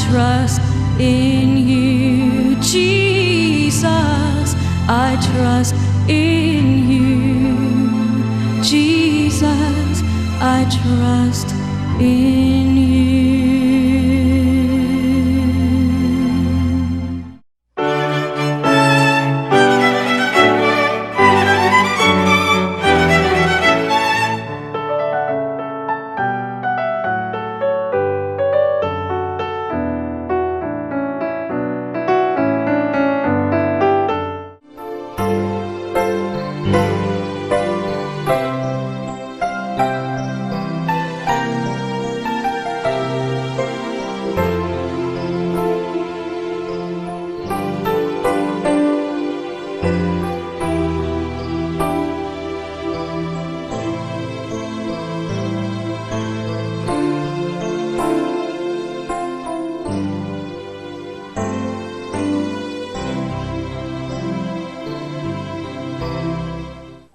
trust in you, Jesus. I trust in you, Jesus. I trust in you.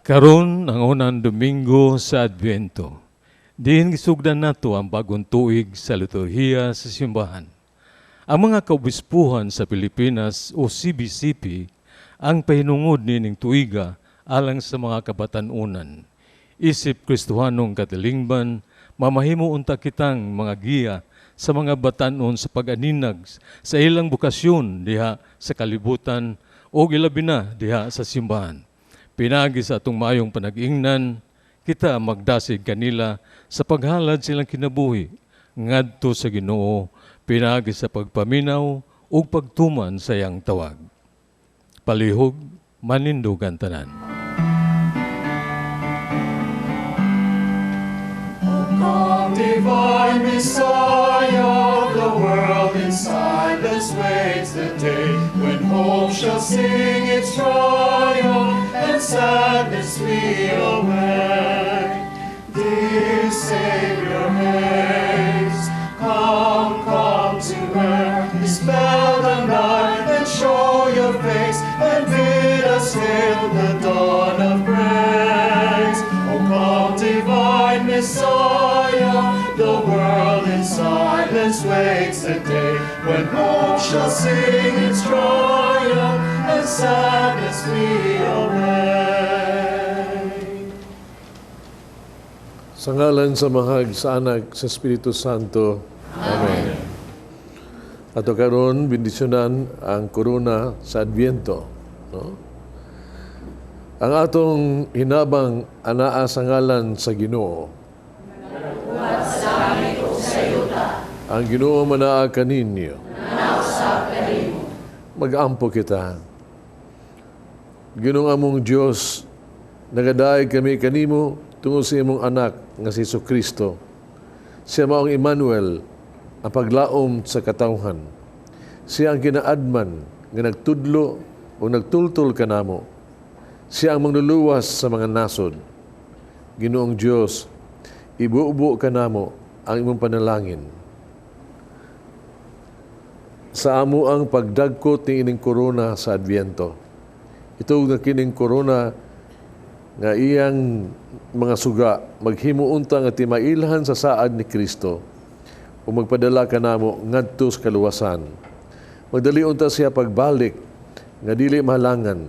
Karon ang unang Domingo sa Adbyento. Diin gisugdan nato ang bagong tuig sa liturhiya sa simbahan. Ang mga kaobispuhan sa Pilipinas o CBCP ang pahinungod nining tuiga alang sa mga kabatan-unan. Isip Kristohanong katilingban, mamahimo unta kitang mga giya sa mga batan-on sa pag-aninag sa ilang bokasyon diha sa kalibutan o ilabi na diha sa simbahan. Pinaagi sa atong maayong panag-ingnan, kita magdasig kanila sa paghalad silang kinabuhi ngadto sa Ginoo, pinaagi sa pagpaminaw ug pagtuman sa iyang tawag. Palihog, manindugan tanan. O come, divine Messiah, the world in silence waits the day when hope shall sing its triumph and sadness flee away. Dear Savior, haste, come, come to earth, dispel the night and show your face, and bid us hail the dawn of grace. O come, divine Messiah, the world in silence waits the day when hope shall sing its triumph and sadness flee away. Sa ngalan sa Amahag, sa Anak, sa Espiritu Santo. Amen. Ato karon bendisyonan ang korona sa Adbyento. No? Ang atong hinabang anaa sa ngalan sa Ginoo. Ang Ginoo manaa kaninyo. Mag-ampo kita. Ginoong among Dios, nagadayeg kami kanimo tungod sa imong anak nga si Kristo. Siya mao ang Emmanuel, ang paglaom sa katawhan. Siya ang kinaadman nga nagtudlo o nagtultol kanamo. Siya ang mangluluwas sa mga nasod. Ginoong Dios, ibubo kanamo ang imong panalangin. Sa amo ang pagdagkot ni ining korona sa Adbyento. Ito nga kining korona nga iyang mga suga maghimo unta nga timailhan sa saad ni Kristo o magpadala kanamo ngadto sa kaluwasan. Magdali unta siya pagbalik nga dili mahalangan.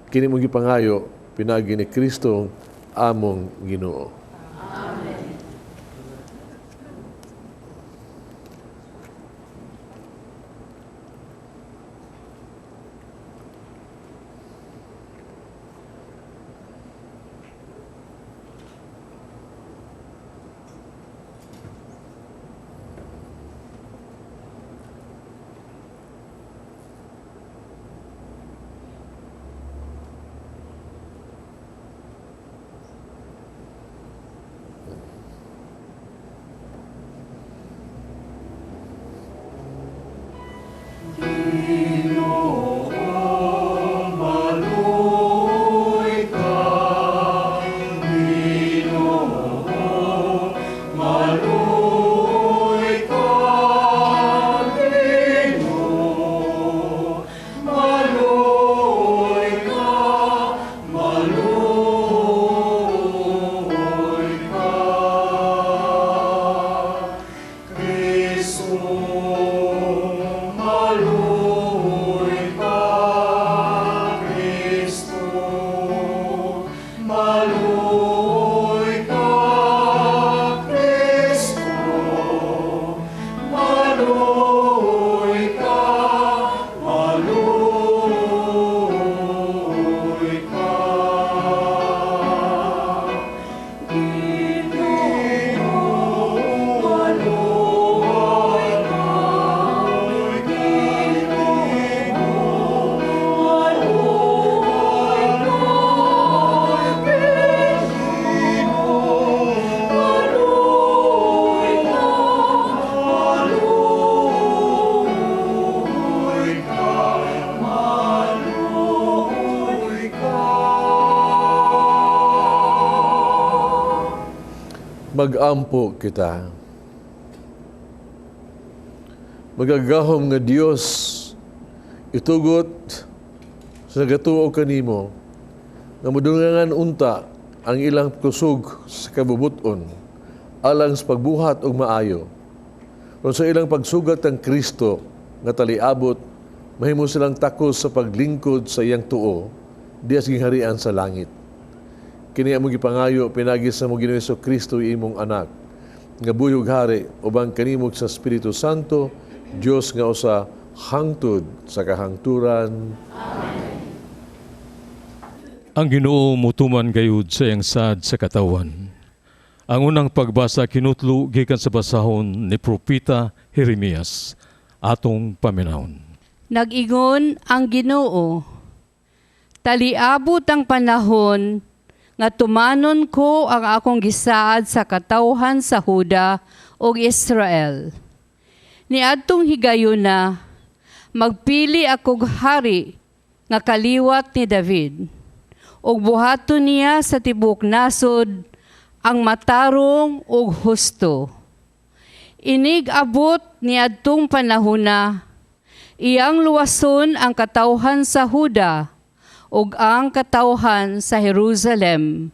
Kini mong gipangayo pinaagi ni Kristo among Ginoo. Magampo kita. Magagahom nga Dios, itugot sa nagatuo kanimo nga modungangan unta ang ilang kusog sa kabubuton alang sa pagbuhat og maayo. Ron sa ilang pagsugat ang Kristo nga taliabot, mahimo silang takos sa paglingkod sa iyang tuo, diya sa gingharian sa langit. Kini among gipangayo pinagi sa among Ginoong Kristo, imong anak, nga buhi ug hari uban kanimo sa Espiritu Santo, Dios nga usa hangtod sa kahangturan. Amen. Ang Ginoo mutuman gayud sa iyang sad sa katawan. Ang unang pagbasa kinutlo gikan sa basahon ni Propeta Jeremias, atong paminawon. Nag-ingon ang Ginoo, taliabot ang panahon nga tumanon ko ang akong gisaad sa katawhan sa Huda ug Israel. Niadtong higayuna, magpili akog hari nga kaliwat ni David, ug buhaton niya sa tibuok nasod ang matarong ug husto. Inig abot niadtong panahona, iyang luwason ang katawhan sa Huda ug ang katawhan sa Jerusalem,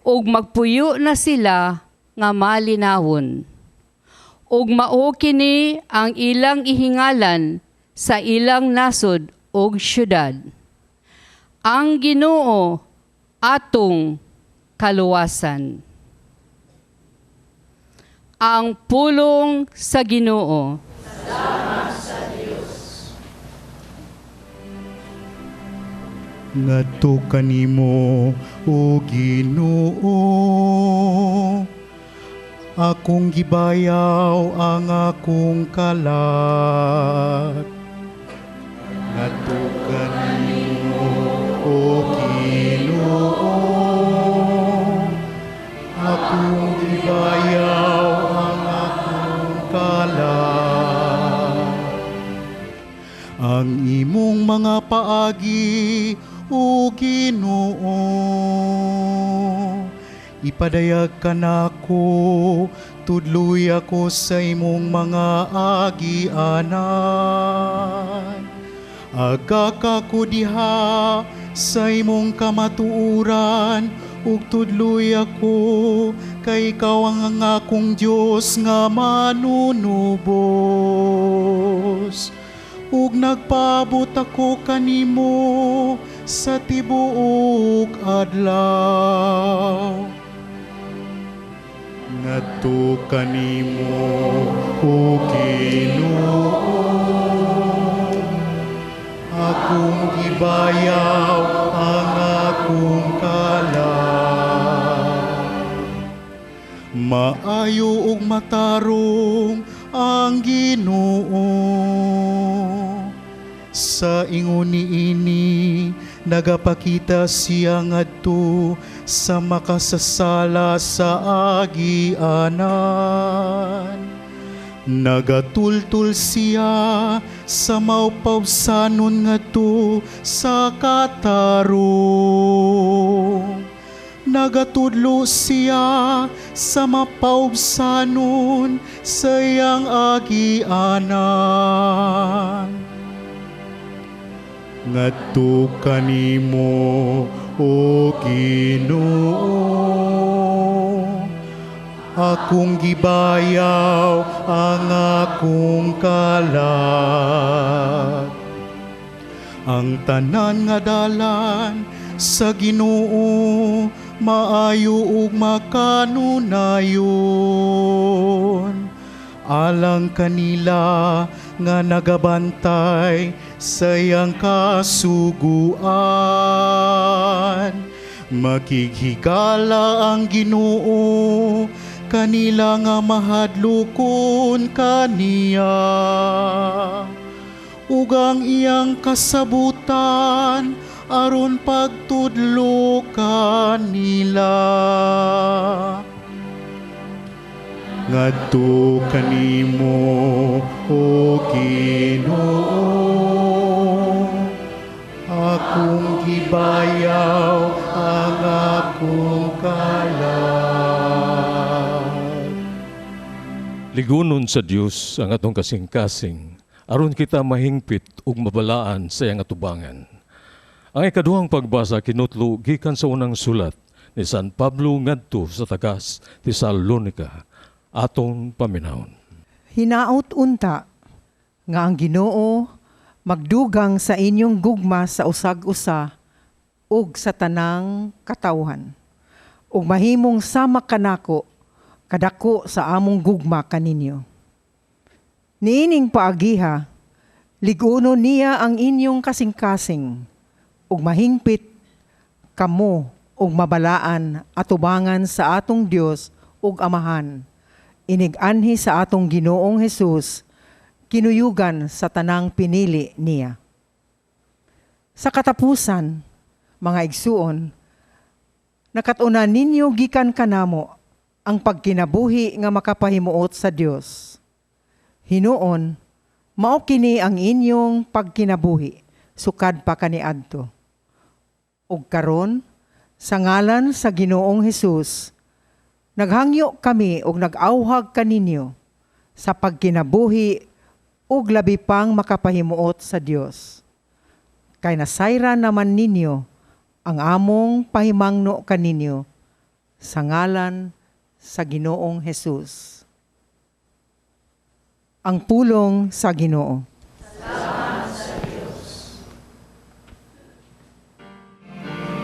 ug magpuyo na sila nga malinawon. Ug mao kini ang ilang ihingalan sa ilang nasod ug syudad: Ang Ginoo atong kaluwasan. Ang pulong sa Ginoo. Salamat sa Dios. Ngadto kanimo, o Ginoo, akong gibayaw ang akong kalat. Ngadto kanimo, o Ginoo, akong gibayaw ang akong kalat. Ang imong mga paagi, o Ginoo, ipadayag ka nako, tudloy ako sa imong mga agianan. Aga ka ko diha sa imong kamatuoran, ug tudloy ako kay ikaw ang akong Dios nga manunubos. Ug nagpaabot ako kanimo sa tibuok adlaw. Ngadto kanimo, o Ginoo, akong gibayaw ang akong kalat. Maayo ug matarong ang Ginoo. Sa ingon niini nagapakita siya ngadto sa makasasala sa agianan. Nagatultul siya sa maupawsanon ngadto sa katarong. Nagatudlo siya sa mapaubsanon sa iyang agianan. Ngadto kanimo, O Ginoo, akong gibayaw ang akong kalat. Ang tanan nga dalan sa Ginoo maayo ug makanunayon. Alang kanila nga nagabantay sa iyang kasuguan. Makighigala ang Ginoo kanila nga mahadlokon kaniya. Ug ang iyang kasabutan aron pagtudlo kanila. Ngadto kanimo, O Ginoo, akong gibayaw ang akong kalat. Ligunon sa Dios ang atong kasing-kasing aron kita mahingpit ug mabalaan sa iyang atubangan. Ang ikaduhang pagbasa kinutlo gikan sa unang sulat ni San Pablo ngadto sa tagas Tesalonica. Atong paminawon. Hinaot unta nga ang Ginoo magdugang sa inyong gugma sa usag-usa ug sa tanang katawhan, ug mahimong sama kanako kadako sa among gugma kaninyo. Niining paagiha, liguno niya ang inyong kasing-kasing ug mahingpit kamo ug mabalaan atubangan sa atong Dios ug Amahan, inig-anhi sa atong Ginoong Hesus, kinuyugan sa tanang pinili niya. Sa katapusan, mga igsuon, nakat-unan ninyo gikan kanamo ang pagkinabuhi nga makapahimuot sa Dios. Hinuon, mao kini ang inyong pagkinabuhi sukad pa kaniadto. Ug karon, sa ngalan sa Ginoong Hesus, naghangyo kami ug nag-awhag kaninyo sa pagkinabuhi ug labi pang makapahimuot sa Dios. Kay nasayran naman ninyo ang among pahimangno kaninyo sa ngalan sa Ginoong Hesus. Ang pulong sa Ginoo. Salamat sa Diyos.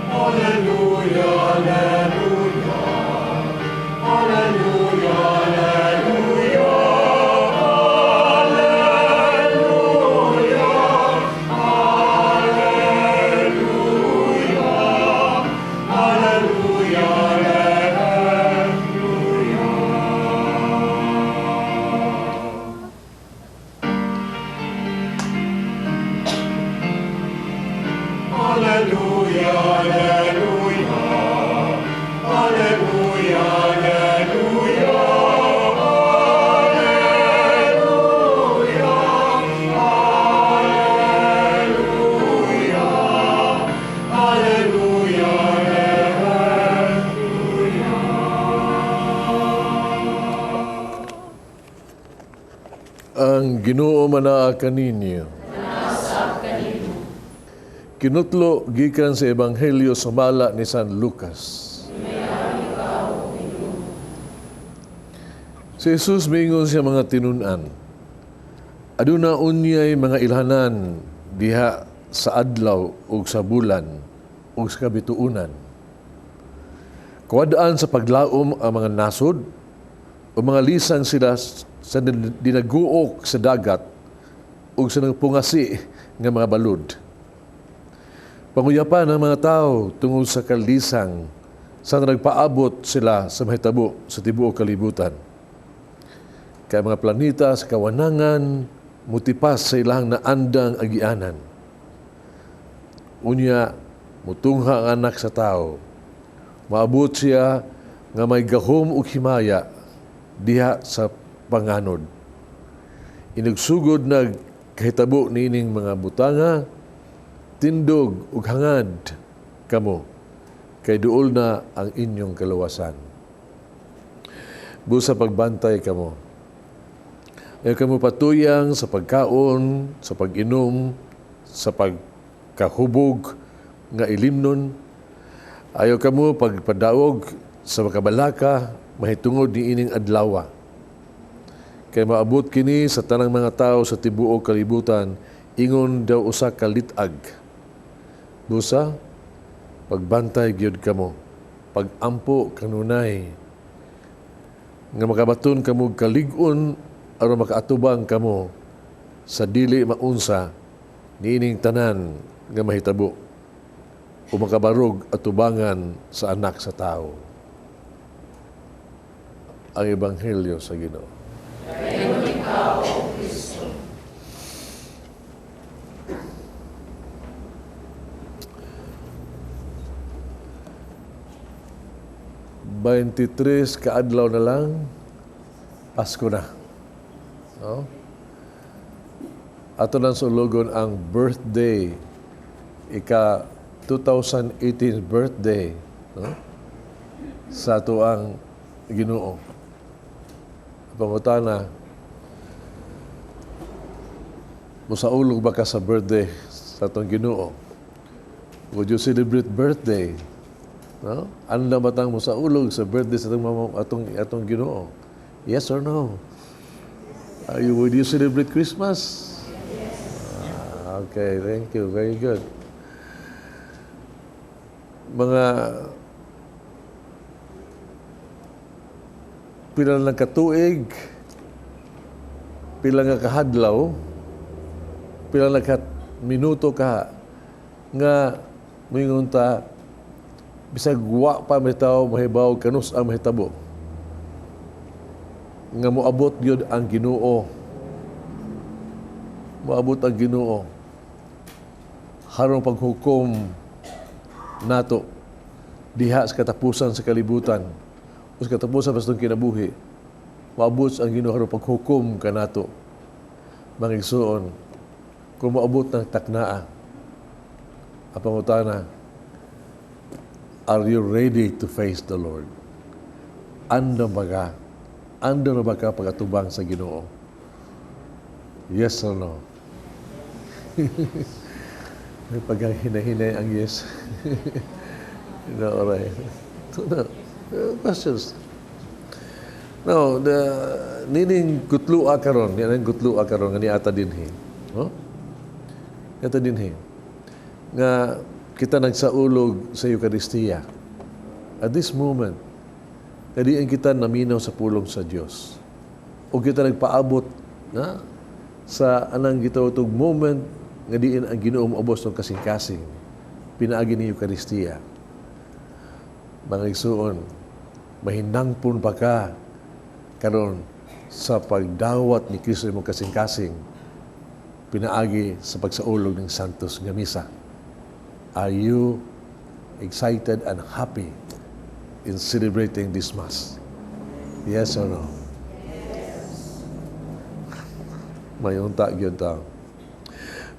Alleluia, alleluia, alleluia, alleluia, alleluia, alleluia, alleluia, alleluia. Alleluia, alleluia, alleluia, alleluia, alleluia, alleluia, alleluia, alleluia. Ang Ginoo manaa kaninyo. Kinutlo gikan sa Ebanghelyo sumala ni San Lucas. Si Jesus miingon sa mga tinun-an, aduna unyay mga ilhanan diha sa adlaw ug sa bulan ug sa kabituonan. Kuwadaan sa paglaom ang mga nasod o mga lisang sila sa dinaguok sa dagat ug sa nagpungasi nga mga balud. Panguyapan ang mga tao tungod sa kalisang sa nagpaabot sila sa mahitabo sa tibuok kalibutan. Kay mga planeta sa kawanangan mutipas sa ilang naandang agianan. Unya, mutungha ang anak sa tao. Maabot siya nga may gahom ug himaya diha sa panganod. Inugsugod na kahitabo niining mga butanga, tindog ug hangad kamo, kay duol na ang inyong kaluwasan. Busa pagbantay kamo. Ayaw kamo patuyang sa pagkaon, sa pag-inom, sa pagkahubog nga ilimnon. Ayaw kamo pagpadaog sa makabalaka, mahitungod ni ining adlawa. Kay maabot kini sa tanang mga tao sa tibuok kalibutan, ingon daw usa ka lit-ag. Busa, pagbantay gyud kamo, pagampo kanunay, nga makabaton kamo kalig-on aron makaatubang kamo sa dili maunsa niining tanan nga mahitabo o makabarog atubangan sa anak sa tao. Ang Ebanghelyo sa Ginoo. Dayon ikaw, O Kristo. 23 kaadlaw na lang, Pasko na. No? Ato nang sulugon ang birthday, ika 2018birthday, no? Sa ato ang Ginoo. Pangutana, musaulog ba ka sa birthday sa atong Ginoo? Would you celebrate birthday? No? Andam ba tang musaulog sa birthday sa atong mama, atong Ginoo? Yes or no? Would you celebrate Christmas? Yes. Ah, okay, thank you. Very good. Mga pila lang katuig, pila nga kahadlaw, pila lang ka minuto ka nga moingon ta bisag wa pa mahitaw mahibaw kanus ang mahitabo nga moabot gyud ang Ginoo, moabot ang Ginoo harong paghukom nato diha sa katapusan sa kalibutan o sa katapusan sa atong kinabuhi. Moabot ang Ginoo harong paghukom kanato. Mga igsoon, kung moabot ng taknaa, ang pangutana, are you ready to face the Lord? Andam ba ka? Andam na ba ka pag-atubang sa Ginoo? Yes or no? May pagkahinahinay ang yes. No, alright. So, no. Questions. No, the nining kutlua karon, nining kutlua karon nga niata dinhi. No? Niata dinhi. Nga kita nagsaulog sa Eucharistia. At this moment, kadiin kita naminaw sa pulong sa Dios. O kita nagpaabot na sa anang gitawag moment nga diin ang Ginoo moabot sa kasing-kasing pinaagi ni Eucharistia. Mga igsuon, mahinangpon pa ka karon sa pagdawat ni Kristo imong kasing-kasing pinaagi sa pagsaulog ng Santos nga Misa. Are you excited and happy in celebrating this Mass? Yes or no? Yes. Mayunta gyud ta.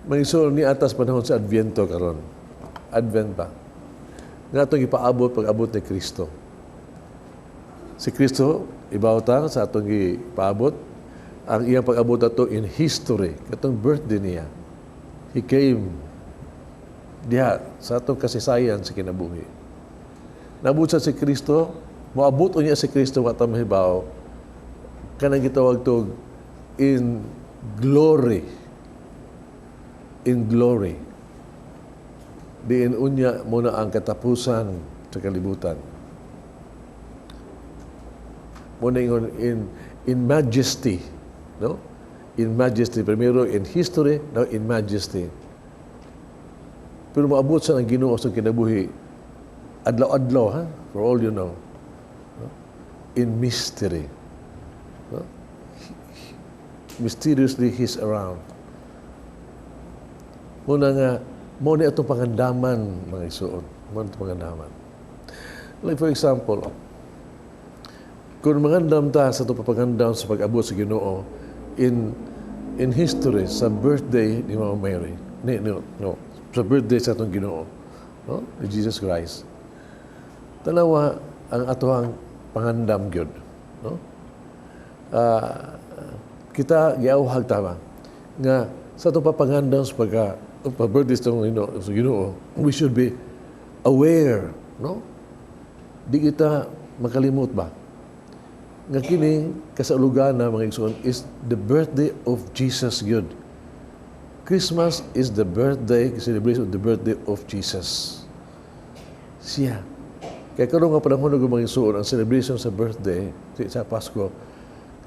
Mga igsoon, ni atas panahon sa Adviento karon. Advent pa. Nga atong ipaabot pag-abot ni Kristo. Si Kristo, ibaw ta sa atong ipaabot, ang iyang pag-abot ato in history, katong birthday niya. He came diha sa atong kasaysayan sa kinabuhi. Naabot sa si Kristo, moabot unya si Kristo wa ta mahibaw, kanang gitawag tog in glory. In glory. Diin unya muna ang katapusan sa kalibutan. Muna ingon in majesty, no? In majesty, primero in history, now in majesty. Pero moabot sa ang Ginoo sa kinabuhi, adlaw-adlaw, ha? For all you know. No? In mystery. No? Mysteriously, He's around. Muna nga, mo ni atong pangandaman, mga igsoon. Mo ni atong pangandaman. Like for example, kung mangandam ta sa atong papangandam sa pag-abot sa Ginoo in history sa birthday ni Mama Mary, ni, no, no, sa birthday sa atong Ginoo, no, ni Jesus Christ. Tanawa ang atoang pangandam gyud, no? Kita giawhag ta ba nga sa atong papangandam sa pagka pa-birthday sa atong Ginoo, sa Ginoo, we should be aware, no? Di kita makalimot ba nga kini kasaulugan na, mga igsoon, is the birthday of Jesus gyud. Christmas is the birthday, celebration of the birthday of Jesus. Siya. Kaya karon nga panahon ng mga igsoon, ang celebration sa birthday, sa Pasko,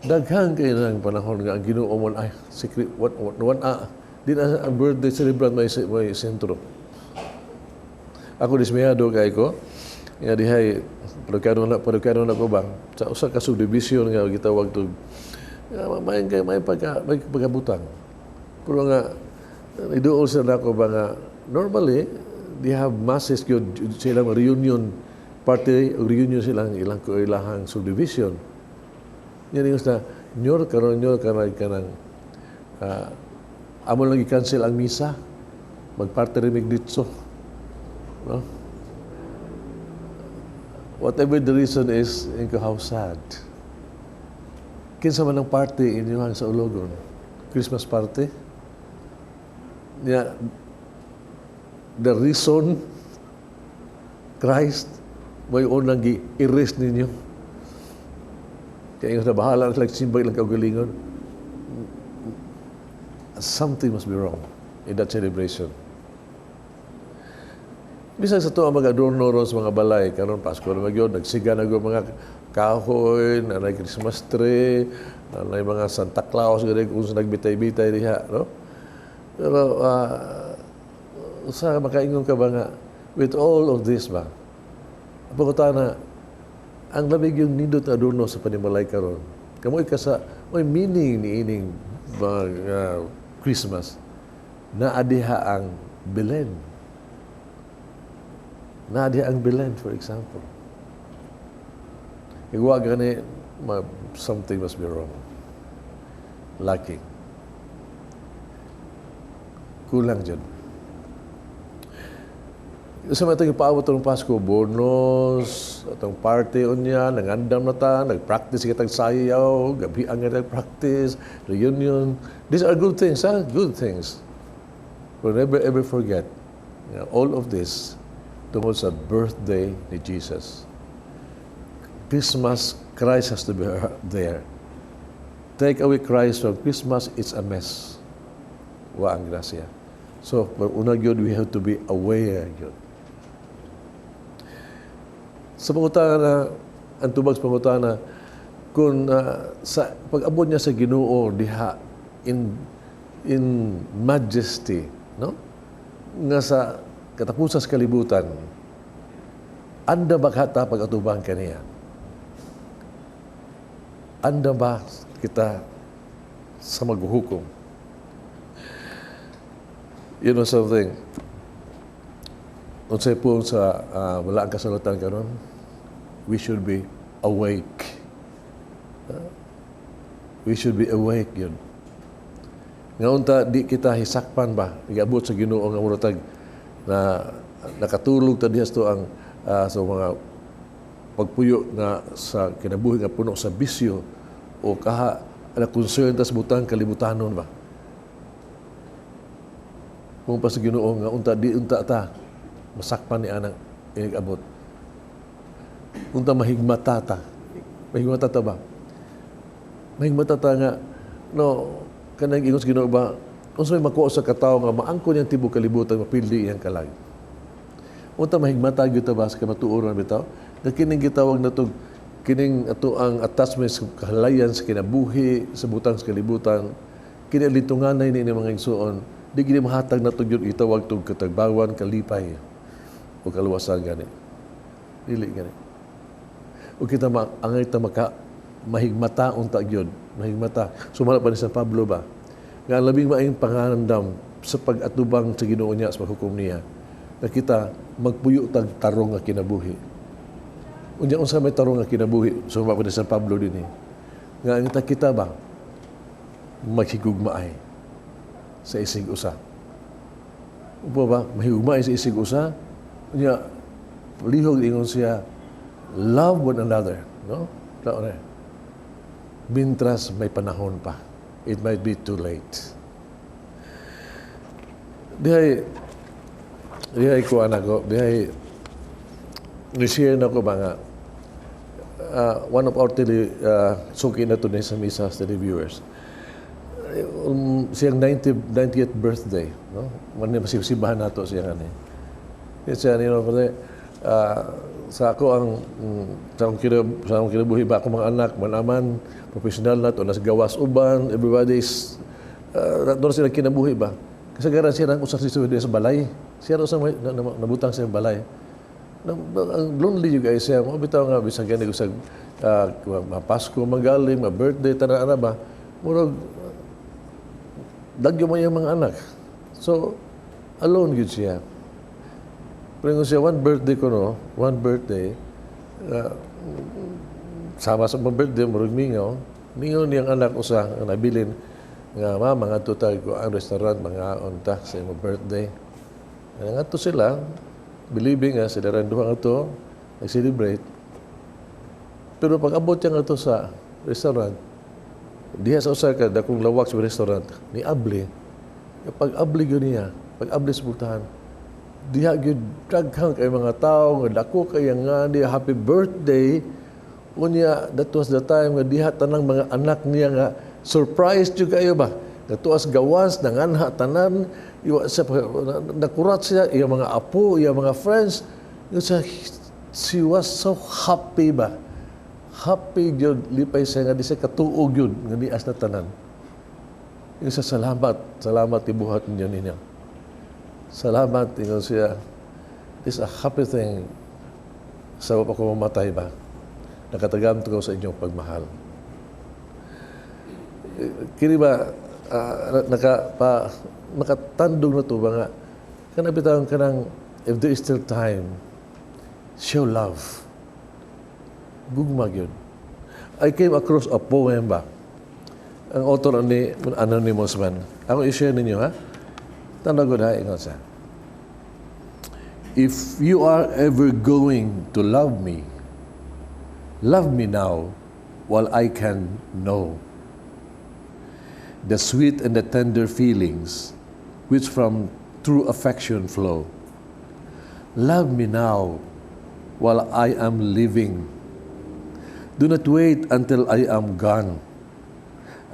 daghang kay nang panahon nga ang Ginoo mo ay secret, what, what, what, ah, di na ang birthday celebrant may sentro. Ako dismayado kay ko, nga dihay, parokano na ko ba, sa usa ka subdivision nga gitawag to, nga may, may, may, pagka, may pagkabutang. Pero nga, iduol sila nako ba nga, normally, they have masses gyud silang reunion party, reunion silang ilang ilahang subdivision. Yan yung sa, nyor karon nyor kanang kanang amo lang i-cancel ang misa, magparty rin mig ditso. No? Whatever the reason is, inko how sad. Kinsa man ang party inyong saulogon? Christmas party? Yeah, the reason Christ may unang gi-erase ninyo. Kaya na bahala na sila simba ilang kaugalingon. Something must be wrong in that celebration. Bisan sa to ang mga adorno ron sa mga balay, karon Pasko na magyud, nagsiga na mga kahoy, na Christmas tree, na mga Santa Claus, gani kung sa nagbitay-bitay diha, no? Pero sa makaingon ka ba nga, with all of this ba, pangutana, ang labig yung nindot na adorno sa panimalay karon. Kamoy ka sa, may meaning ni ining mga Christmas, na adiha ang Belen. Na adiha ang Belen, for example. Igwa gani, something must be wrong. Lacking. Kulang dyan. Sa mga itong ipaabot ng Pasko, bonus, atong party unya, nangandam na ta, nag-practice kitang sayaw, gabi ang nag-practice, reunion. These are good things, huh? Good things. We'll never ever forget all of this tungkol sa birthday ni Jesus. Christmas, Christ has to be there. Take away Christ from Christmas, it's a mess. Wa ang grasya. So, una gyud, we have to be aware gyud. Sa pangutana, ang tubag sa pangutana, kung sa pag-abot niya sa Ginoo diha in majesty, no? Nga sa katapusan sa kalibutan, anda ba kata pag-atubang kaniya? Anda ba kita sa maghuhukom? You know something? Unsay po sa wala ang kasulatan karon, we should be awake. We should be awake yun. Nga unta di kita hisakpan ba igabot sa Ginoo nga murag na nakatulog ta diha sa ang sa mga pagpuyo nga sa kinabuhi nga puno sa bisyo o kaha na concern ta sa butang kalibutanon ba. Kung pa sa Ginoo nga unta di unta ta masakpan ni anang inigabot. Unta mahigmata ta. Mahigmata ta ba? Mahigmata ta nga no kanang ingon sa Ginoo ba, unsa may makuha sa katawo nga maangkon niyang tibok kalibutan, mapildi iyang kalag? Unta mahigmata gyud ta ba sa kamatuoran bitaw? Nga kining gitawag nato kining ato ang attachment sa kahalayan sa kinabuhi sa butang sa kalibutan, kini litunganay ni mga igsuon, di gini mahatag nato gyud itawag tug katagbawan, kalipay o kaluwasan gani. Dili gani. O kita angay ta maka mahigmata unta gyud, mahigmata. Sumala pa ni San Pablo ba? Nga ang labing maayong pangandam sa pag-atubang sa Ginoo niya sa paghukom niya, na kita magpuyo tag tarong nga kinabuhi. Unya unsa may tarong nga kinabuhi? Sumala pa ni San Pablo dinhi. Nga ang kita ba maghigugmaay sa isig usa. Upo ba? Mahigugmaay sa isig usa. Unya lihog ingon siya, love one another, no? Tao na. Mintras may panahon pa. It might be too late. Dihay, dihay ko anak ko, dihay, ni-share na ko ba nga, one of our tele, suki na to ni sa misa sa televiewers. Siyang 90, 90th birthday, no? Man masibsibahan nato siya nga ni. Siya pala, sa ako ang sa akong kinabuhi ba ako mga anak manaman professional na to nas gawas uban, everybody's doon sila kinabuhi ba kasagaran siya ang usa sa balay siya ra usa may nabutang sa balay na, ang lonely you guys siya mo bitaw nga bisan gani usag mga Pasko magaling, mga birthday tanan ana ba, murag dagyo mo yung mga anak, so alone gyud siya. Pero kung siya, one birthday ko, no, one birthday, sama sa mga birthday, murag mingaw, mingaw niyang anak usa nga nabilin, nga mama, nga ta ko ang restaurant, mga unta sa imong birthday. Nga ngadto sila, believing nga sila rin duha nga to, nag-celebrate. Pero pag abot niya nga to sa restaurant, Diha sa usa ka dakong lawak sa restaurant, ni abli. Pag abli gyud niya, pag abli sa pultahan, diha gyud daghan kay mga tao nga dako kay nga di happy birthday. Unya, that was the time nga diha tanang mga anak niya nga surprise jud kayo ba, nga tuas gawas nanganha tanan, iwa sa nakurat siya, iya mga apo, iya mga friends. Sa she was so happy ba, happy gyud, lipay siya nga di siya katuo gyud nga nias na tanan. Yung sa salamat, salamat ibuhat ninyo ninyo. Salamat, ingon siya. This is a happy thing sa pa ko mamatay ba. Nakatagam ko sa inyong pagmahal. Kini ba, nakatandog na to ba nga, kanang bitawang kanang, if there is still time, show love. Gugma gyud. I came across a poem ba. Ang author ni anonymous man. Ako i-share ninyo, ha? Tanda ko ha, ingon siya. "If you are ever going to love me now while I can know the sweet and the tender feelings which from true affection flow. Love me now while I am living. Do not wait until I am gone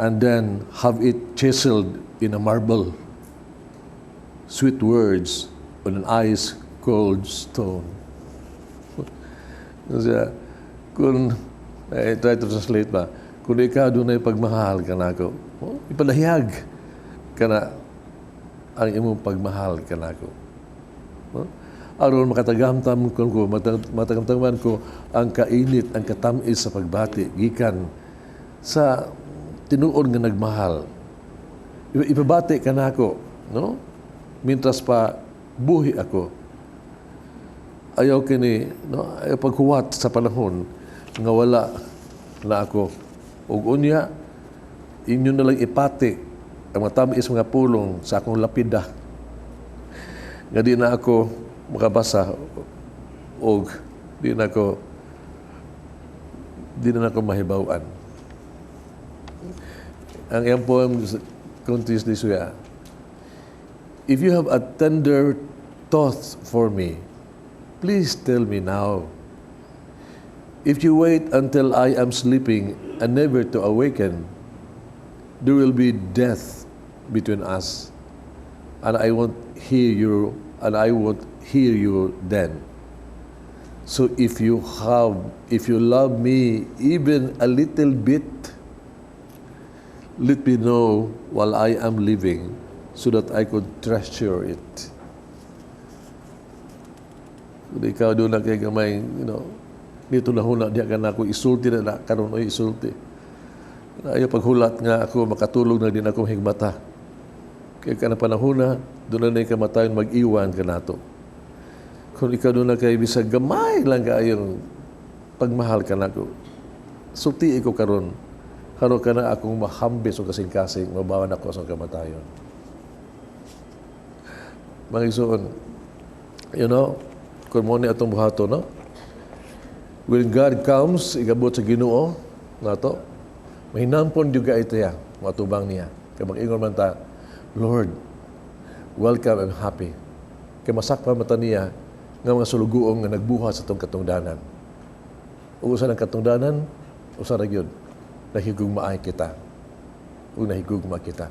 and then have it chiseled in a marble. Sweet words on an ice cold stone." Kasi, kung, eh, try to translate ba, kung ikaw dunay pagmahal kanako, oh, ipadahiyag kana ang imong pagmahal kanako. Oh? Aron makatagamtam ko, matagamtaman ko ang kainit, ang katamis sa pagbati, gikan sa tinuod nga nagmahal. Ipabati kanako, no? Mintras pa buhi ako. Ayaw kini, no? Ayaw paghuwat sa panahon nga wala na ako. Ug unya, inyo na lang ipati ang matamis mga pulong sa akong lapida. Nga di na ako makabasa og di na ako mahibaw-an. Ang iyang poem continues this way. "If you have a tender thought for me, please tell me now. If you wait until I am sleeping and never to awaken, there will be death between us, and I won't hear you then. So if you love me even a little bit, let me know while I am living so that I could treasure it." Kung ikaw duna kay gamay, dito na huna diya ka na ako isulti na na, karon oy, isulti. Ayaw paghulat nga ako makatulog na din ako higmata. Kaya ka na panahon na, duna na kamatayon mag-iwan ka nato. Kung ikaw duna kay bisag gamay lang kaayong pagmahal ka nako, sulti ko karon. Karon ka na akong mahambis o kasing-kasing, mabawan ako sa kamatayon. Mga igsoon, kung mao ni atong buhaton, no? When God comes, igabot sa Ginoo nato, mahinampon juga ito ya, matubang niya. Kaya mag-ingon man ta, "Lord, welcome and happy." Kaya masakpan mata niya nga mga sulugoong nga nagbuhat sa itong katungdanan. Ug usa ng katungdanan, usa ra gyud, nahigugmaay kita. Ug nahigugma kita.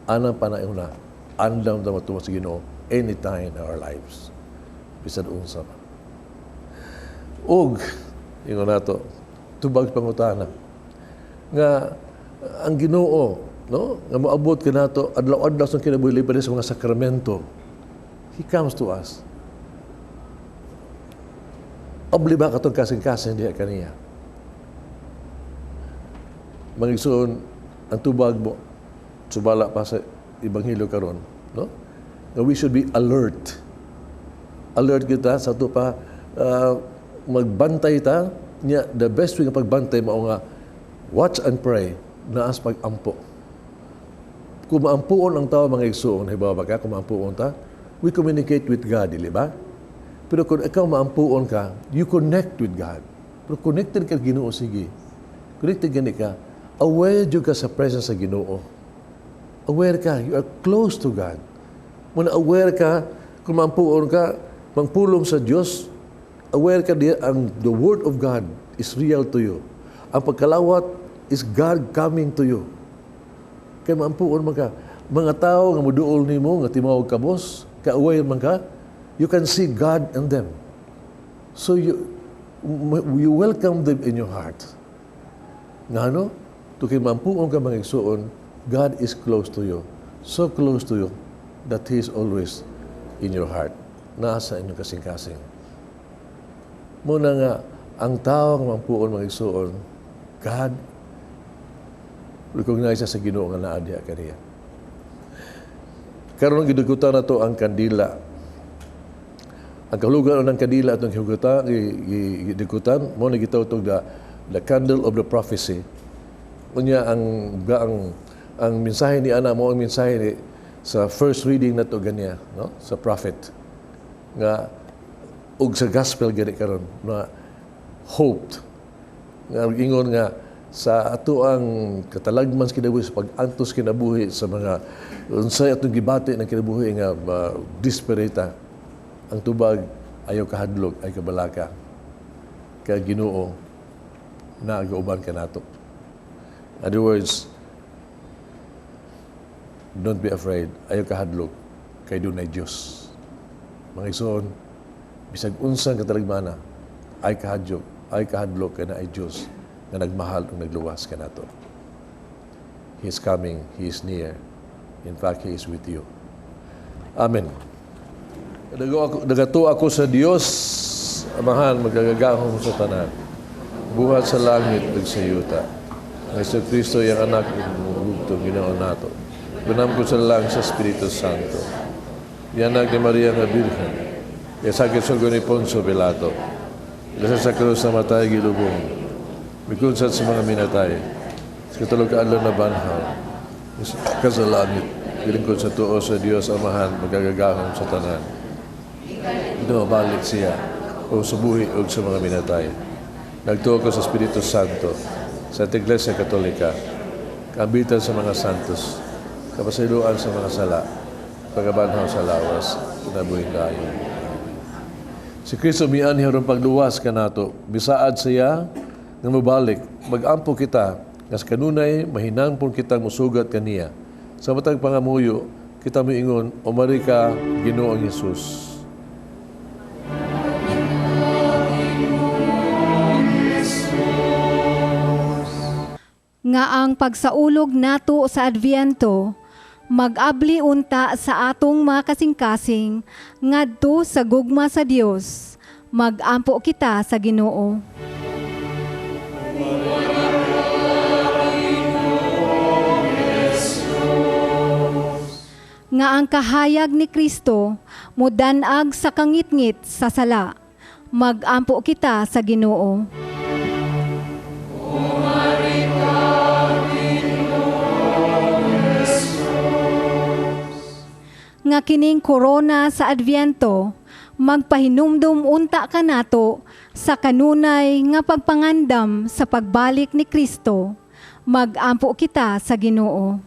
Anang panahon na, andam ta matuwa sa Ginoo anytime in our lives. Bisan unsa pa. Ug, ingon nato, tubag pangutana, nga ang Ginoo, no, nga moabot kanato adlaw-adlaw sa kinabuhi liban sa mga sakramento. He comes to us. Abli ba katong kasing-kasing diha kaniya? Mga igsoon, ang tubag mo, subala pa sa Ebanghelyo karon, no? Nga we should be alert. Alert kita sa ato pa magbantay ta nya. The best way nga pagbantay mao nga watch and pray, naas pag-ampo. Kung maampuon ang tao, mga igsoon, halimbawa ba ka, kung maampuon ta, we communicate with God, dili ba? Pero kung ikaw maampuon ka, you connect with God. Pero connected ka Ginoo sige. Connected gani ka. Aware jud ka sa presence sa Ginoo. Aware ka, you are close to God. Muna aware ka, kung mampuon ka, mangpulong sa Dios, aware ka di, ang the word of God is real to you. Ang pagkalawat is God coming to you. Kay maampuon man ka. Mga tao nga muduol nimo nga timawag ka boss, ka-aware man ka, you can see God in them. So you welcome them in your heart. Ngano? Tukay maampuon ka, mga igsuon, God is close to you. So close to you that He is always in your heart. Nasa inyong kasing-kasing. Muna nga, ang tao nga mampuon, mga igsuon, God recognize sa Ginoo nga naa diha kaniya. Karon gidugutan nato ang kandila. Ang kahulugan ng kandila atong gihugutan, gidugutan, mo na gitawag the candle of the prophecy. Unya ang mensahe ni ana mo ang mensahe ni sa first reading nato ganiya, no? Sa prophet nga ug sa gospel gani karon na hoped nga ingon nga sa ato ang katalagman sa kinabuhi, sa pag-antos kinabuhi, sa mga unsay atong gibati ng kinabuhi nga desperate, ang tubag: ayaw kahadlok, ayaw kabalaka, kay Ginoo naa gauban kanato. In other words, don't be afraid, ayaw kahadlok, kay dunay Dios. Mga igsoon, bisag unsang katalagmana, ay kahadlok, ay kahadlok, kay naay Dios nga nagmahal ug nagluwas kanato. He is coming, He is near. In fact, He is with you. Amen. Nagatuo ako sa Dios, Amahan, makagagahom sa tanan, buhat sa langit ug sa yuta. Ang Hesus Kristo, iyang anak, bugtong Ginoo nato. Ginamkon sa lalang sa Espiritu Santo. Gianak ni Maria nga Birhen. Sakit sa ni Poncio Pilato. Gilasag sa krus, namatay, gilubong. Mikunsat sa mga minatay. Sa ikatulo ka adlaw nabanhaw. Ka sa langit. Gilingkod sa tuo sa Dios Amahan, makagagahom sa tanan. Ginoo balik siya o sa buhi o sa mga minatay. Nagtuo ko sa Espiritu Santo, sa Iglesia Katolika, kaambitan sa mga santos, kapasayloan sa mga sala, pagkabanhaw sa lawas, kinabuhing dayon. Si Kristo mianhi aron pagluwas kanato, bisaad siya nga mobalik, magampo kita nga sa kanunay mahinangpon kitang musugat kaniya. Sa matag pangamuyo, kita moingon, "Umari ka, Ginoong Hesus." Nga ang pagsaulog nato sa Adviento mag-abli unta sa atong mga kasing-kasing ngadto sa gugma sa Dios. Mag-ampo kita sa Ginoo. Nga ang kahayag ni Kristo mudan-ag sa kangitngit sa sala. Mag-ampo kita sa Ginoo. Nga kining korona sa Adviento magpahinumdum unta kanato sa kanunay nga pagpangandam sa pagbalik ni Kristo. Mag-ampo kita sa Ginoo.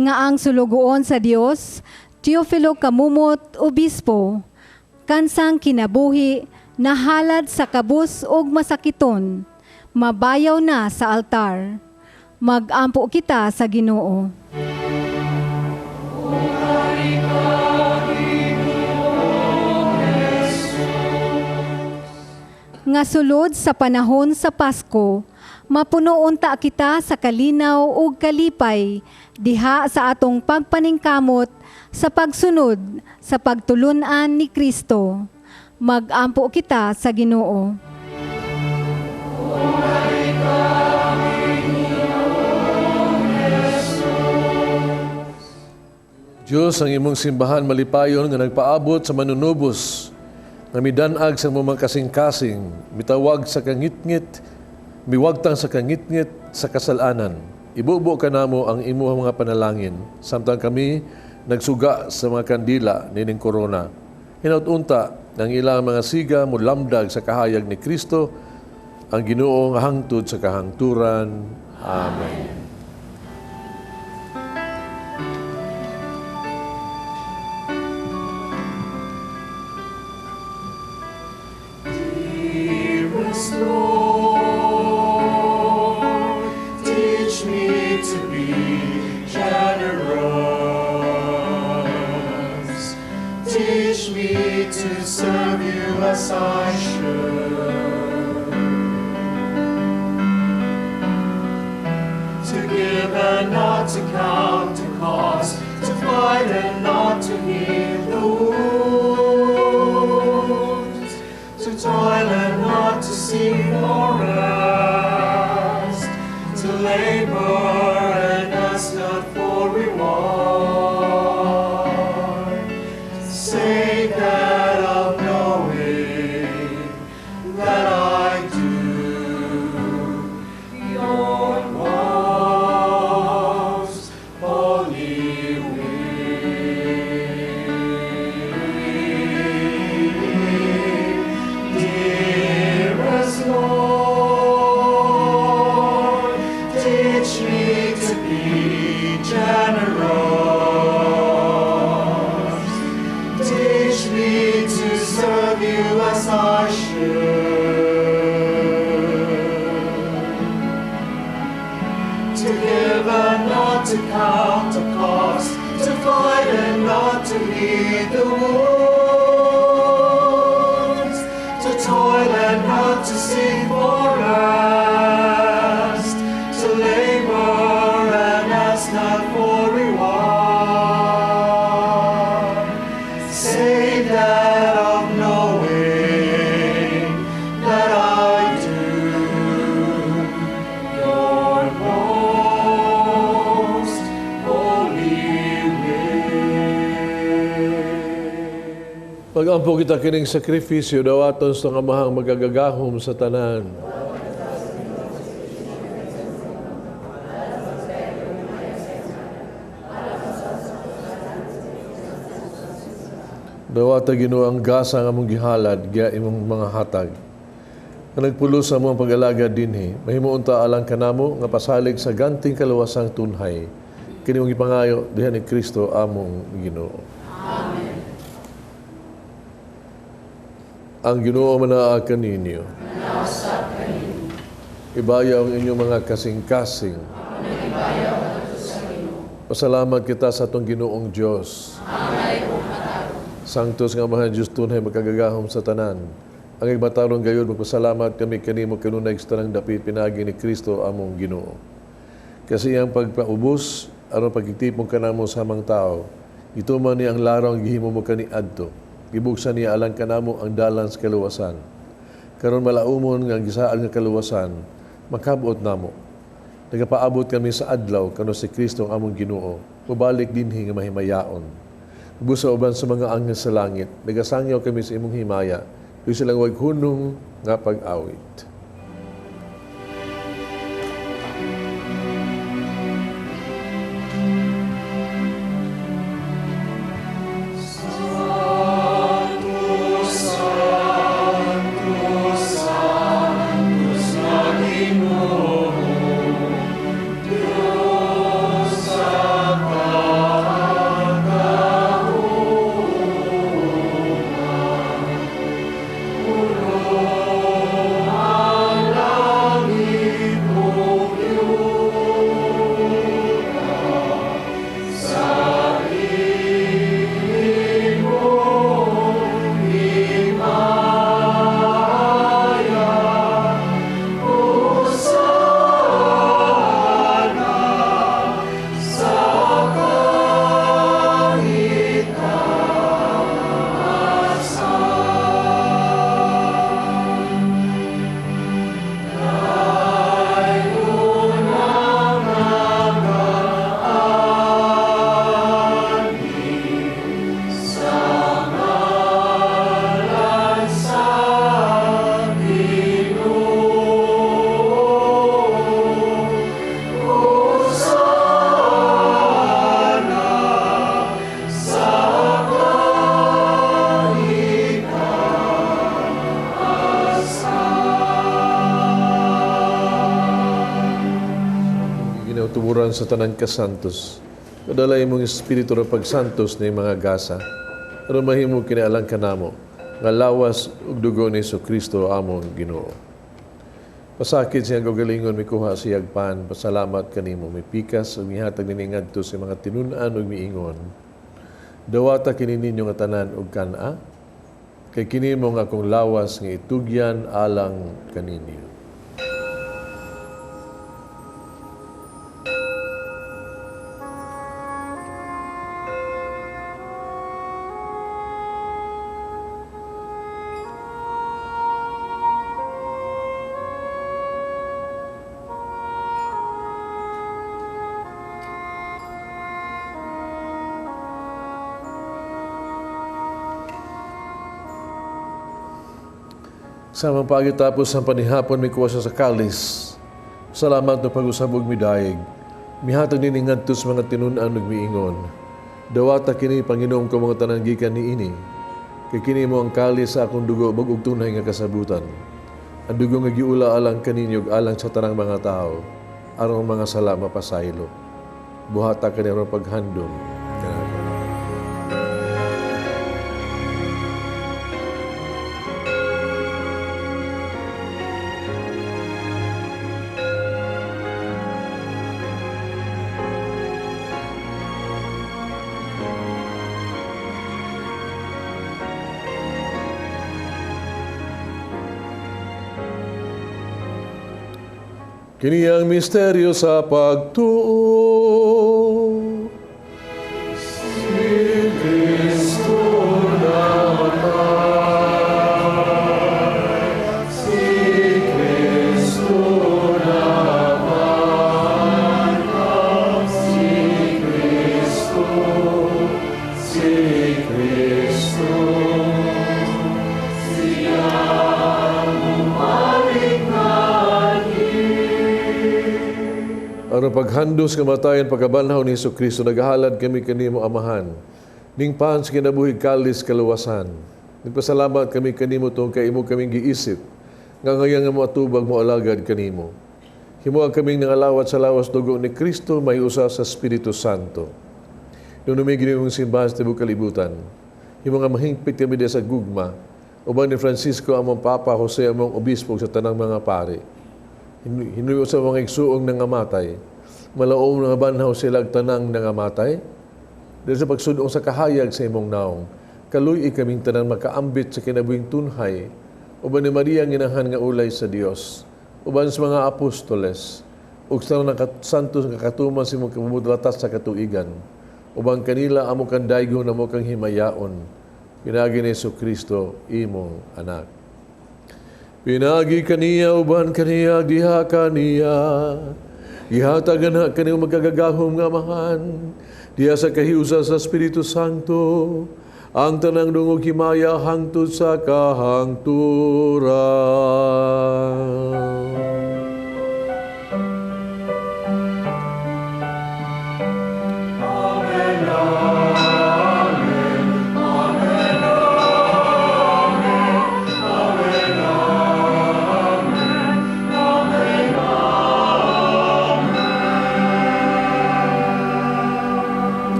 Nga ang sulugoon sa Dios, Teofilo Camumot, Obispo, kansang kinabuhi nahalad sa kabus ug masakiton, mabayaw na sa altar. Mag-ampo kita sa Ginoo. Nga sulod sa panahon sa Pasko, mapuno unta kita sa kalinaw ug kalipay diha sa atong pagpaningkamot sa pagsunod sa pagtulun-an ni Kristo. Mag-ampo kita sa Ginoo. Diyos, ang imong simbahan malipayon nga nagpaabot sa manunubos, nga midanag sa mga kasing-kasing, mitawag sa kangitngit, miwagtang sa kangitngit sa kasalanan. Ibubo ka namo ang imong mga panalangin, samtang kami nagsuga sa mga kandila nining korona. Hinaut unta ang ilang mga siga mulamdag sa kahayag ni Kristo, ang Ginoo nga hangtod sa kahangturan. Amen. Dearest Lord, teach me to be generous. Teach me to serve you as I should. To give and not to count the cost, to fight and not to heal the wounds, to toil and not to seek for rest, to labor and ask not for reward. Save that of knowing that I do your most holy will. Dearest Lord, teach me to be generous. Teach me to serve you as I should. To give and not to count the cost, to fight and not to heed the wounds, to toil and not to seek for rest, to labor and ask not for reward. Save that of knowing that I do your most holy will. Pag-ampo kita kining sakripisyo, dawaton sa Amahang magagagahom sa tanan. Dawata Ginoo ang gasa nga among gihalad, giya imong mga hatag. Nga nagpulos sa among pag-alagad dinhi, mahimo unta alang kanamo nga pasalig sa ganting kaluwasang tunhay. Kini mong gipangayo diha ni Kristo among Ginoo. Amen. Ang Ginoo manaa kaninyo. Ibayaw ang inyong mga kasing-kasing. Pasalamat kita sa atong Ginoong Dios. Sanctus nga Amahan Dios tunay makagagahom sa tanan. Ang igmatarong gayud magpasalamat kami kanimo kanunay sa tanang dapit pinaagi ni Kristo among Ginoo. Kasi iyang pagpaubos aron pagtipon kanamo sa amang tao. Gituman niya ang laraw ang gihimo mo kaniadto. Gibuksan niya alang kanamo ang dalan sa kaluwasan. Karon malaumon nga ang gisaad nga kaluwasan, makabot namo. Nagapaabot kami sa adlaw kano si Kristo ang among Ginoo, mobalik dinhi nga mahimayaon. Busa uban sa mga anghel sa langit, nagasangyaw kami sa imong himaya, ug silang way hunong nga pag-awit. Amen. uban sa tanan kasantos. Padala imong espiritu ra pagsantos ni mga gasa. Aron mahimo kini alang kanamo nga lawas ug dugo ni Kristo among Ginoo. Pasakit siyang kaugalingon mikuha siyag pan, pasalamat kanimo mipikas ug mihatag nini ngadto sa mga tinun-an ug miingon. Dawata kini ninyo nga tanan ug kan-a, kay kini mo nga akong lawas nga itugyan alang kaninyo. Samang pagitapos ang panihapon, mikuha siya sa kalis. Salamat no pag-usab og midayeg. Mihatag nini ngadto sa mga tinun-an ug miingon. Dawata kini Panginoon ko mga tanan gikan niini. Kay kini mo ang kalis sa akong dugo bag-ug tunay nga kasabutan. Ang dugo nga giula alang kaninyo ug alang sa tanang mga tao, aron mga sala mapasaylo. Buhata kani aron paghandom kanako. Kini ang misteryo sa pagtuo. Si Kristo namatay, si Kristo namatay, si Kristo, si Kristo, siya bumalik na. Aron paghandos kamatayan pagkabanhaw ni Jesucristo, naghahalad kami kanimo Amahan. Ning pan sa kinabuhi kalis kaluwasan. Nagpasalamat kami kanimo tungod kay imo kaming giisip nga ngayon nga moatubag mo alagad kanimo. Himuha kaming nangalawat sa lawas dugo ni Kristo may usa sa Espiritu Santo. Nunumig nimong simbahan sa tibuok kalibutan. Himo nga mahingpit kami diha sa gugma uban ni Francisco among Papa, Jose among obispo sa tanang mga pare. Hinuyo sa mga igsuong nangamatay. Malaom nga banhaw sila ag tanang nangamatay. Dahil sa pagsudong sa kahayag sa imong naong, kaluy kaming tanan makaambit sa kinabuhing tunhay, uban ni Maria ang inahan nga ulay sa Dios, uban sa mga apostoles, ug sa tanang santos nga katuman sa imong kabubutlatas sa katuigan, uban kanila amo kang daygon, amo kang himayaon, pinaagi ni Jesucristo imong anak. Pinagi kaniya, uban kaniya, diha kaniya. Ihatagan na kaniyang magkagagahom nga amahan. Diha sa kahiusa sa Espiritu Santo, ang tanang dungog himaya hangtod sa kahangturan. Amen, amen, amen, amen, amen, amen, amen.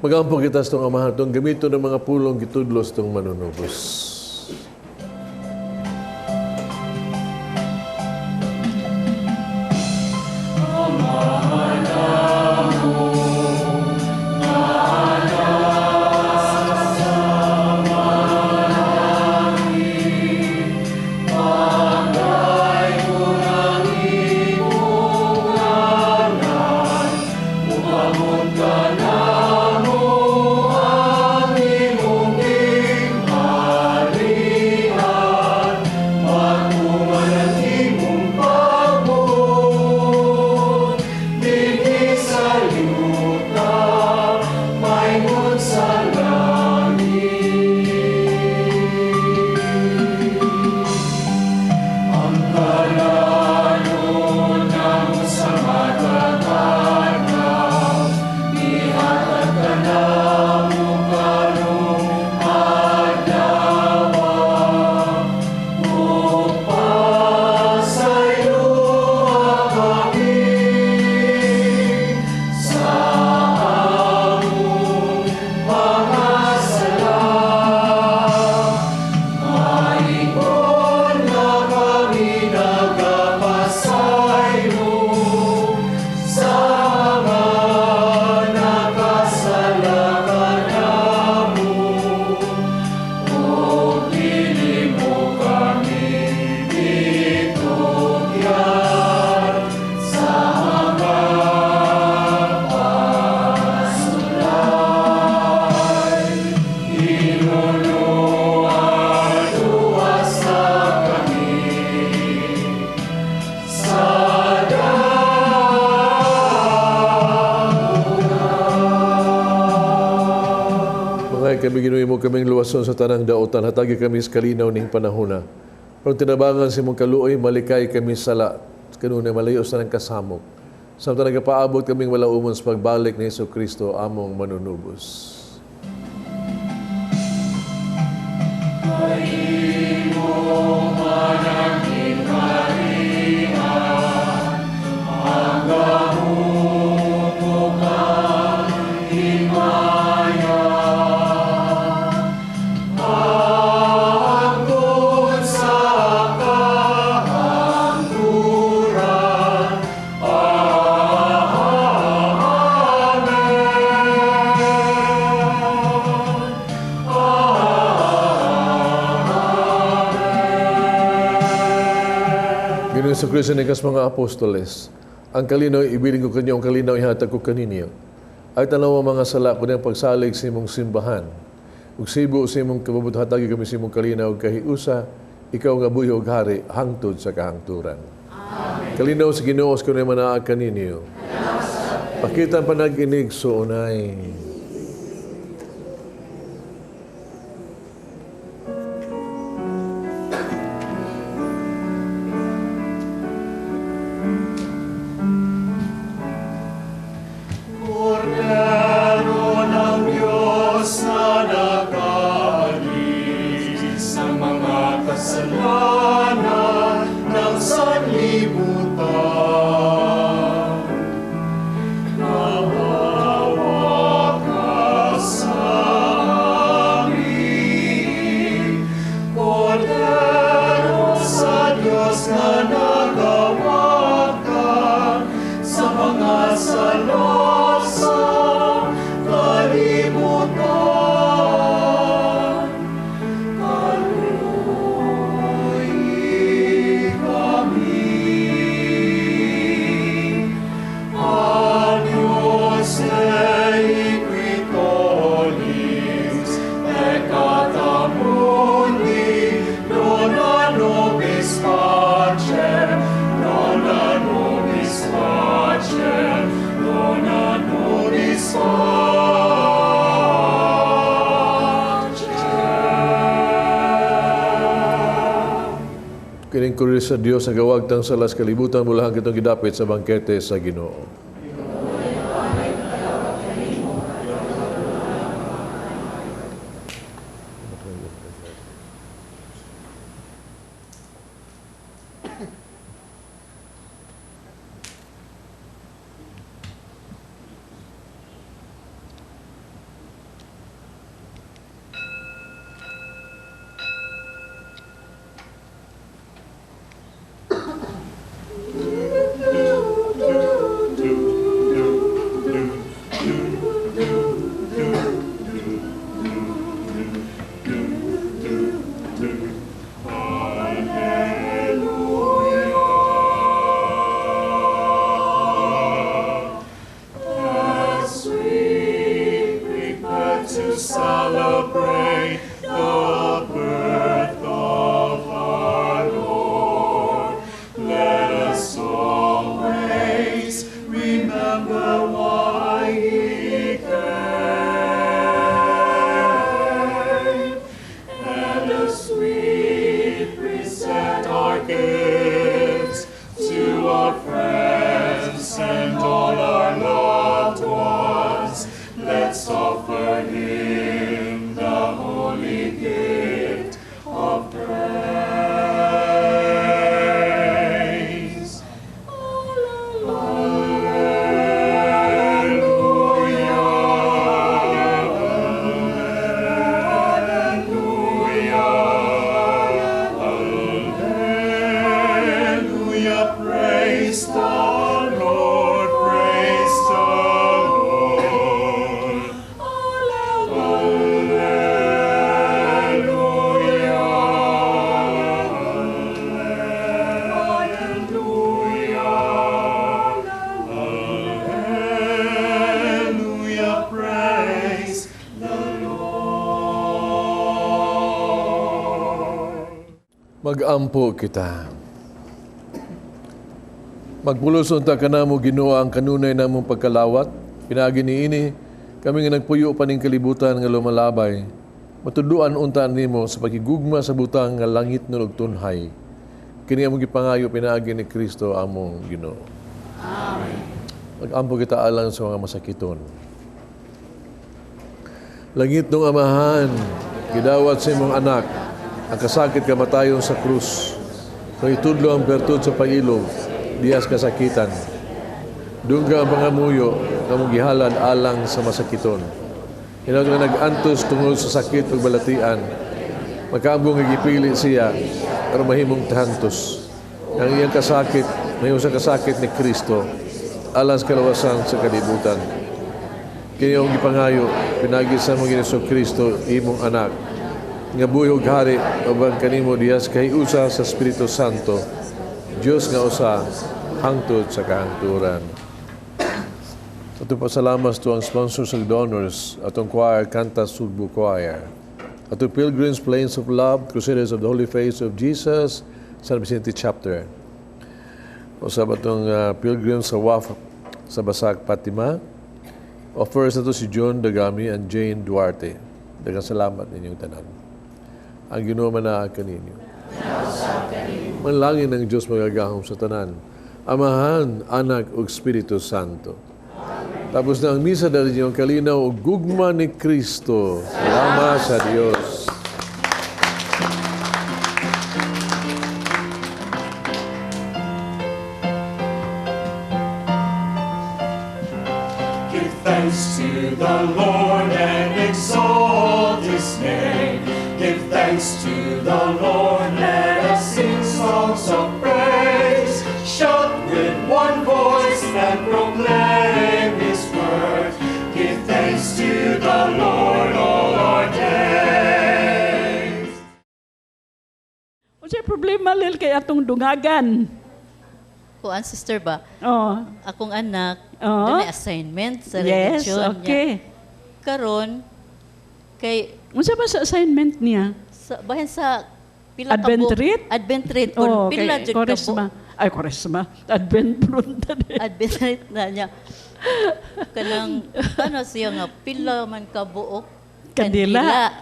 Magampo kita sa itong amahan, itong gamito ng mga pulong gitudlos itong manunubos. Palikay kami, Ginoo, imo kaming luwason sa tanang daotan, hatagi kami sa kalinaw ning panahona. Pero tinabangan sa imong kaluoy, malikay kami sala, kanunay malayo sa tanang kasamok. Samtang nagapaabot kaming wala umon sa pagbalik ni Hesus Kristo, among manunubos. Ginoong Hesus Kristo, nikas mga apostoles, ang kalinaw ibilin ko kanyo, ang kalinaw ihatag ko kaninyo. Ay tanaw ang mga sala ko niyang pagsalig sa imong simbahan. Ug sibo sa imong kabubut, hatagi kami sa imong kalinaw ug kahiusa, ikaw nga buhi ug hari hangtod sa kahangturan. Amen. Kalinaw sa Ginoo sa kanunay manaa kaninyo. Pakita ang panag-inig suunay. Kordero ng Diyos na nakaalis sa mga kasalanan ng sanlibutan. Maawa ka sa amin, Kordero sa Diyos na nagawagtang sa mga sala sa kalibutan. Kaluoyi kami. Agnus Dei qui tollis peccata mundi, dona nobis pacem, dona nobis pacem, dona nobis pacem. Kining kordero sa Dios ang gawagtang sa las kalibutan, mulahan kitong gidapit sa bangkete sa Ginoo. As we prepare to celebrate the birth of our Lord, let us always remember why He came. And as we present our gifts to our friends and all our loved ones, let's offer Him the holy gift of praise. Alleluia, alleluia, alleluia, praise the Lord, praise the Lord. Alleluia, alleluia, alleluia, praise the Lord. Mag-ampo kita. Magpulos unta kanamo, Ginoo, ang kanunay namong pagkalawat. Pinaagi niini Kami nga nagpuyo pa ning kalibutan nga lumalabay, matuduan unta nimo sa pagigugma sa butang nga langit ug tunhay. Kini among gipangayo pinaagi ni Kristo among Ginoo. Amen. Mag-ampo kita alang sa mga masakiton. Langit nung Amahan, gidawat sa imong anak, ang kasakit kamatayon sa krus. Kung itudlo ang bertud sa pag-ilog, diyas kasakitan. Dungga ang pangamuyo nga mong gihalad alang sa masakiton. Hinaut nga nag-antos tungod sa sakit ug balatian. Makaambong nga gipili siya aron mahimong tahantos. Ang iyang kasakit, mahimo sa kasakit ni Kristo, alang sa kalawasan sa kalibutan. Kini ang gipangayo, pinagi sa among Ginoong Kristo, imong anak, nga buhi ug hari uban kanimo diyas kahiusa sa Espiritu Santo, Dios nga usa hangtod sa kahangturan. Atong pasalamat to ang sponsors ug donors, atong choir, Kanta Sugbo Choir, atong Pilgrims, Planes of Love, Crusaders of the Holy Face of Jesus, San Vicente Chapter. Usab atong Pilgrims sa WAF sa Basak, Fatima. Offers na to si John Dagami and Jane Duarte. Daghang salamat ninyong tanan. Ang Ginoo manaa kaninyo. Manalangin ang Diyos magagahom sa tanan. Amahan, Anak ug Espiritu Santo. Tapos na ang misa, dali niyo ang kalinaw ug gugma ni Kristo. Salamat sa Dios. Give thanks to the Lord and exalt His name. Give thanks to the Lord, let us sing songs of praise. Shout with one voice and proclaim His word. Give thanks to the Lord all our days. Unsay problema, Lil, kay atong dungagan? Kuan, sister ba? Oh. Akong anak, Oo. dunay assignment sa Yes, religion okay. niya. Karon kay Unsa ba sa assignment niya? Sa bahin sa pila ka Advent buok- wreath? Advent wreath kun Oh, pila kay jud ka Koresma. buok. Ay, Koresma. Advent prunta din. Advent wreath na niya. Kanang ano siya nga pila man ka buok Kandila.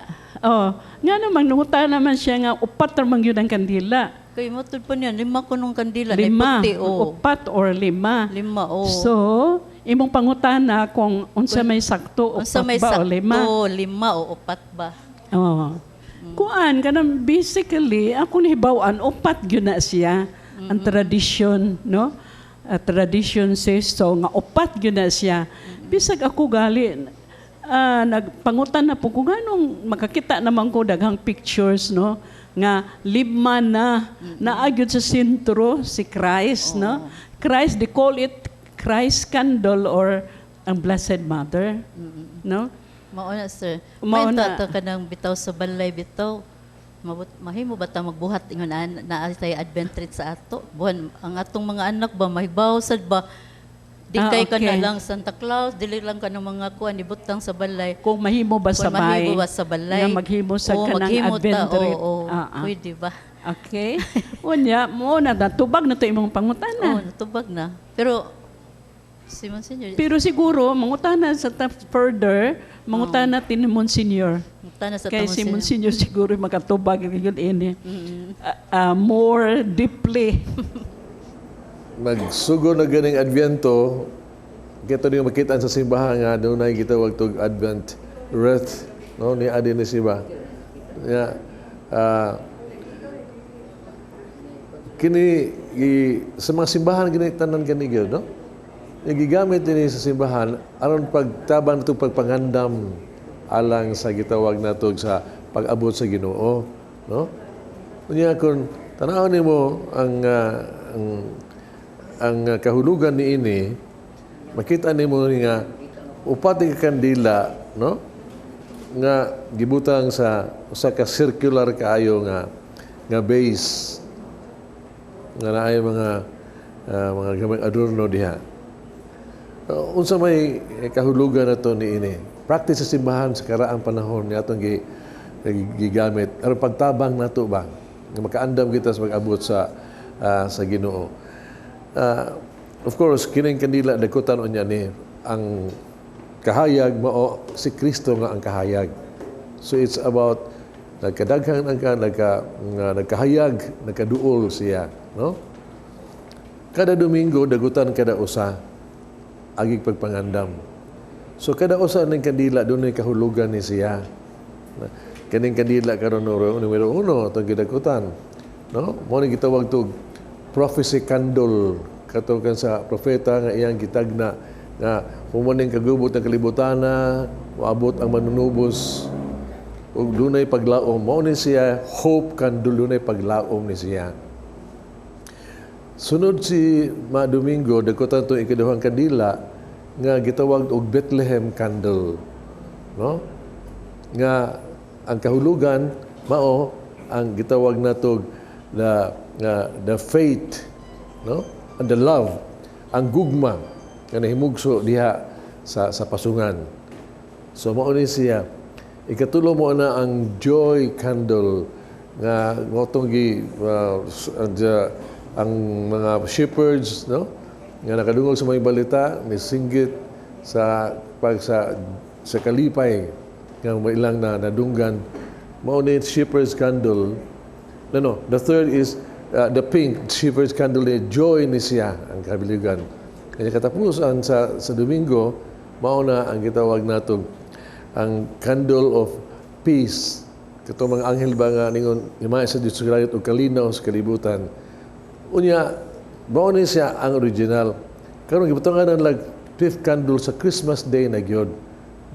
Oh, nga naman nanguta naman siya nga upat ra man gyud ang kandila. Kay matud pa niya lima kunong kandila Lima, na puti oh. Upat or lima. Lima oh. So, imong pangutana kung unsa may sakto, Unsa upat may ba o sakto, lima? lima o upat ba? Oh. Kuan kanang basically ako nahibaw-an upat gyud na siya ang tradition, no? A tradition says so nga upat gyud na siya. Bisag ako gali nagpangutan na po ko nganong makakita naman ko daghang pictures, no, nga lima na naa gyud sa sentro si Christ, no? Christ, they call it Christ candle or ang Blessed Mother, no? Mao na, sir. Mao May na. tato kanang bitaw sa balay bitaw. Mabut, mahimo ba ta magbuhat ingon na naa tay Advent wreath sa ato? Buhan ang atong mga anak ba mahibaw sad ba? Di kay ka na lang Santa Claus, dili lang ka ng mga kuan ibutang sa balay. Kung mahimo ba sa Kung mahimo bay, ba sa balay? nga maghimo sa Oo, kanang maghimo ta, Advent wreath. oo, Ah. Pwede ba? Okay. Unya, mo na natubag na to imong pangutana. Oo, natubag na. Pero si Monsignor, Pero siguro mangutana sa further, mangutana tin ni Monsignor. Mangutana sa Kay ta si Monsignor. Monsignor siguro makatubag gyud ini. More deeply. Magsugo na ganing Adviento, kito niyo makita sa simbahan nga dunay gitawag tog Advent wreath, no, ni adi ni siba. Ya, kini sa mga simbahan gini tanan gani gyud, no? Gigamit dinhi sa simbahan aron pagtabang nato pagpangandam alang sa gitawag nato sa pag-abot sa Ginoo, no? Unya kun tan-awon nimo ang kahulugan niini, makita nimo nga upat ka kandila, no, nga gibutang sa usa ka circular kaayo nga base nga naay mga gamay adorno diha. Unsa may kahulugan nato niini? Practice sa simbahan sa karaang panahon ni atong gigamit aron pagtabang nato ba nga makaandam kita sa pag-abot sa Ginoo. Of course, kining kandila dagkutan unya ni ang kahayag mao si Kristo nga ang kahayag. So it's about nagkadaghan ang ka nagka nga nagkahayag, nagkaduol siya, no? Kada Domingo dagutan kada usa agig pagpangandam. So kada usa ning kandila dunay kahulugan ni siya. Kaning kandila karon numero 1 atong gidagutan, no? Mo ni gitawag tog prophecy candle, kato kan sa propeta nga iyang gitagna nga humaning kagubot ng kalibutana, moabot ang manunubos ug dunay paglaom. Mao ni siya hope candle, dunay paglaom ni siya. Sunod si Ma Domingo, dagkutan itong ikaduhang kandila nga gitawag og Bethlehem candle, no? Nga ang kahulugan mao ang gitawag natog the faith, no? And the love, ang gugma nga nahimugso diha sa pasungan. So mao ni siya. Ikatulo mo na ang joy candle nga ngotong gi ang mga shepherds, no, nga nakadungog sa mga balita ni singgit sa pag sa kalipay nga ilang na nadunggan. Mao ni shepherd's candle. No, the third is the pink shepherd's candle ni joy ni siya ang kabiligan. Kanya katapusan sa Domingo mao na ang gitawag natong ang candle of peace, katong mga anghel ba nga ningon himaya sa Dios sa langit ug kalinaw sa kalibutan. Unya mao ni siya ang original. Karon gibutangan lag fifth candle sa Christmas Day na gyud.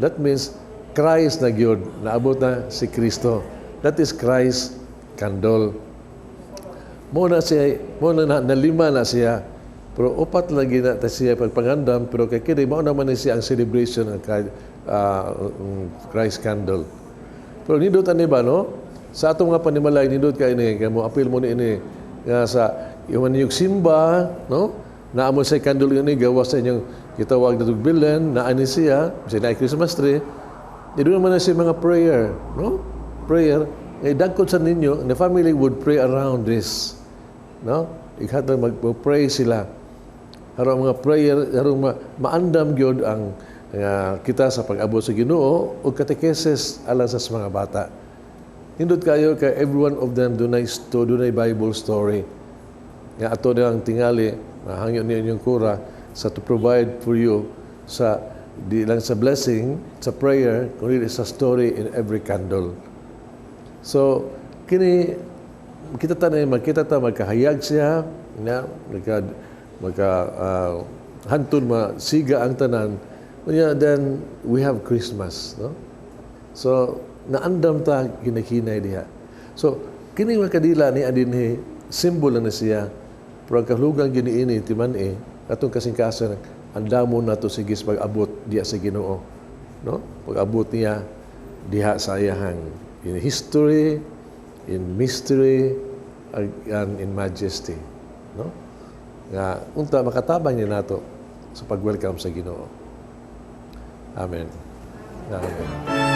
That means Christ na gyud, naabot na si Kristo. That is Christ candle. Mo na siya, mo na nalima na siya. Pero upat lagi na ta siya pagpangandam, pero kay kini mao naman ni siya ang celebration ng Christ candle. Pero nindot ani ba, no? Sa atong mga panimalay nindot kay ini, kay mo apil mo ni ini nga sa iwan ninyong simba, no? Naamo sa candle ini gawas sa inyong gitawag na bilin, naa ni siya, sa na Christmas tree. Dito naman na siya mga prayer, no? Prayer ngay dagkot sa ninyo, the family would pray around this, no? Ikatang mag-pray sila. Harong mga prayer, harong maandam gyud ang kita sa pag-abot sa Ginoo ug katekesis alang sa mga bata. Nindot kayo kay every one of them dunay Bible story. Nga ato nilang tingali, mahangyo niyo inyong kura sa to provide for you sa di lang sa blessing, sa prayer, kundi sa story in every candle. So kini kita ta magkita ta magkahayag siya, na magka hantun masiga ang tanan. Unya then we have Christmas, no? So naandam ta kinakinay diha. So kini mga kadila ni adinhi simbolo na siya, pero ang kahulugan gini ini timan-i atong kasingkasan andamo nato sige sa pag-abot diha sa Ginoo, no? Pag-abot niya diha sa iyahang in history, in mystery, and in majesty, no? Nga unta makatabang niya nato sa pag-welcome sa Ginoo. Amen. Amen.